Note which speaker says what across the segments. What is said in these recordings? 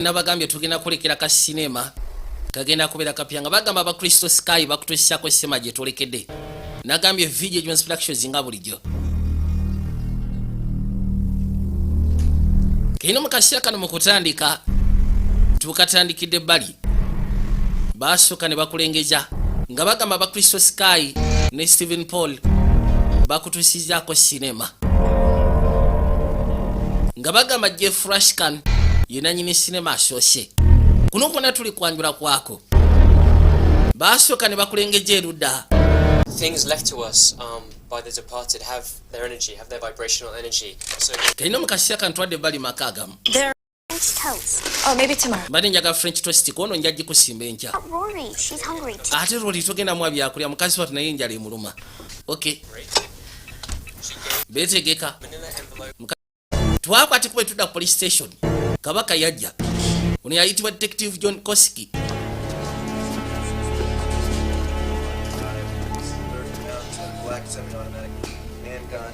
Speaker 1: Nabagambye tugenda kulekera ka sinema kagenda kubeera kapya nga bagamba aba Crystal Sky bakutusiako sema gye twolekedde. Nagambye VJ Jones Productions nga bulijjo kino mu kaseera kano mu kutandika tukatandikidde ebbali, baasooka ne bakulengeza nga bagamba aba Crystal Sky ne Stephen Paul bakutusizaako sinema nga bagamba Jeff Rashkan yenanyini sinema asoose. Kuno kwona tuli kwanjula kwako, baasooka ne bakulengeza erudda.
Speaker 2: Things left to us by the departed have their energy, have their vibrational energy. So
Speaker 1: Kalina mu kaseera kantwadde ebbali maka agamu.
Speaker 3: There.
Speaker 4: French toast.
Speaker 3: Oh, maybe tomorrow.
Speaker 1: Mbadde njagala French toast, kono nja gikusimba enkya.
Speaker 4: But Rory, she's hungry too.
Speaker 1: Ate Rory togenda muwa byakulya, mukazi watu naye enjala emuluma. Ok, betegeka.
Speaker 2: Manila envelope.
Speaker 1: Twakwatikuba etudda ku police station. Kabaka yajja, ono yayitibwa Detective John Koski.
Speaker 5: Black semi-automatic handgun.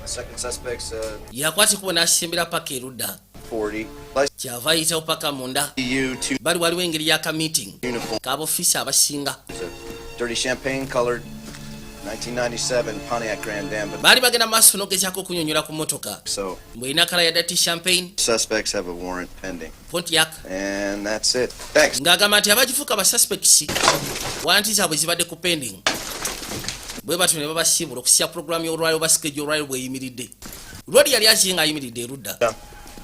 Speaker 5: Second suspect's
Speaker 1: Yakwatikuba n'asembera paka erudda.
Speaker 5: 40.
Speaker 1: Kyava ayitawo paka munda.
Speaker 5: EU 2
Speaker 1: Bali waliwo engeri y'aka meeting
Speaker 5: uniform.
Speaker 1: k'abofiisi abasinga.
Speaker 5: It's a dirty champagne colored 1997 Pontiac Grand Am. But
Speaker 1: Baali bagenda maaso n'ogezaako okunyonyola ku motoka
Speaker 5: so
Speaker 1: mbw'erina colour ya dirty champagne
Speaker 5: suspects have a warrant pending.
Speaker 1: Pontiac.
Speaker 5: And that's it. Thanks.
Speaker 1: Ng'agamba nti abagifuuka ba suspects warrant zaabwe zibadde ku pending, bwe batyo ne babasiibula okusya puroguramu y'olwaliro oba schedule olwaliro bweyimiridde. Lwali yali aziye ng'ayimiridde erudda.
Speaker 5: Yeah.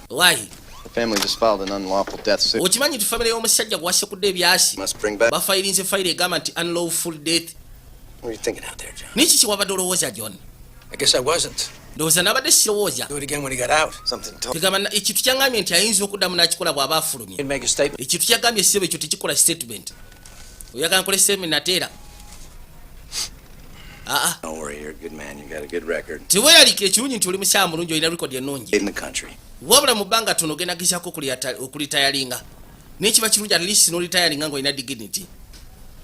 Speaker 1: Waayi?
Speaker 5: The family just filed an unlawful death suit.
Speaker 1: Okimanyi nti famire y'omusajja gwewasekudde ebyasi
Speaker 5: Must bring back.
Speaker 1: bafayirinze fayiro egamba nti unlawful death?
Speaker 6: What are you thinking out there, John?
Speaker 1: Niki kyewabadde olowooza, John?
Speaker 6: I guess I wasn't.
Speaker 1: Ndowooza nabadde sirowooza.
Speaker 6: Do it again when he got out.
Speaker 5: Something told
Speaker 1: Kegamba ekintu kyaŋŋambye nti ayinza okuddamu n'akikola bw'aba afulumye.
Speaker 6: He'd make a statement.
Speaker 1: Ekintu kyagambye, ssebo, ekyo tekikola statement. Oyagala nkole statement nateera aa.
Speaker 5: Don't worry, you're a good man. You got a good record.
Speaker 1: Teweeralikira, ekirungi nti oli mukyala mulungi, olina record ennungi.
Speaker 5: In the country.
Speaker 1: Wabula mu bbanga tono ogenda gezaako okulitayalinga, naye kiba kirungi at least n'olitayalinga ng'olina dignity.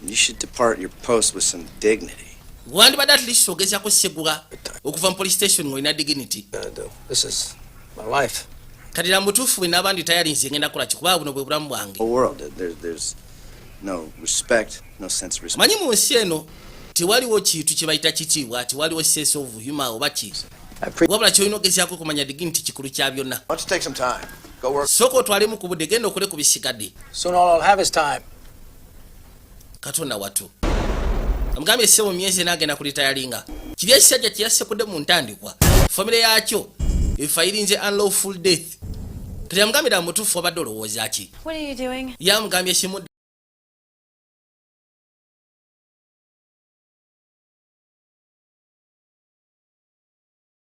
Speaker 5: You should depart your post with some dignity.
Speaker 1: Wandibadde at least ogezaako segula okuva mu police station ng'olina dignity.
Speaker 6: Gonna do. This is my life.
Speaker 1: Kati na mutuufu bwe naaba nditayalinze ngenda kukola ki? Kubanga buno bwe bulamu bwange.
Speaker 5: Whole world. There's no respect, no sense of respect.
Speaker 1: Manyi mu nsi eno tewaliwo kintu kye bayita kitiibwa, tewaliwo sense of humor oba ki.
Speaker 6: I appreciate
Speaker 1: Wabula kyolina ogezaako okumanya, dignity kikulu kya byonna.
Speaker 5: Why don't you take some time? Go work.
Speaker 1: Sooka otwalemu ku budde, genda okole ku bisigadde.
Speaker 6: Soon all I'll have is time.
Speaker 1: Katonda watu, amugambye, ssebo, myezi ena agenda kulitayalinga. Kiri ekisajja kyeyasekudde mu ntandikwa, famire yakyo efayirinze unlawful death. Kati amugambye, ddala mutuufu wabadde olowooza ki?
Speaker 3: What are you doing?
Speaker 1: Yamugambye kimudde.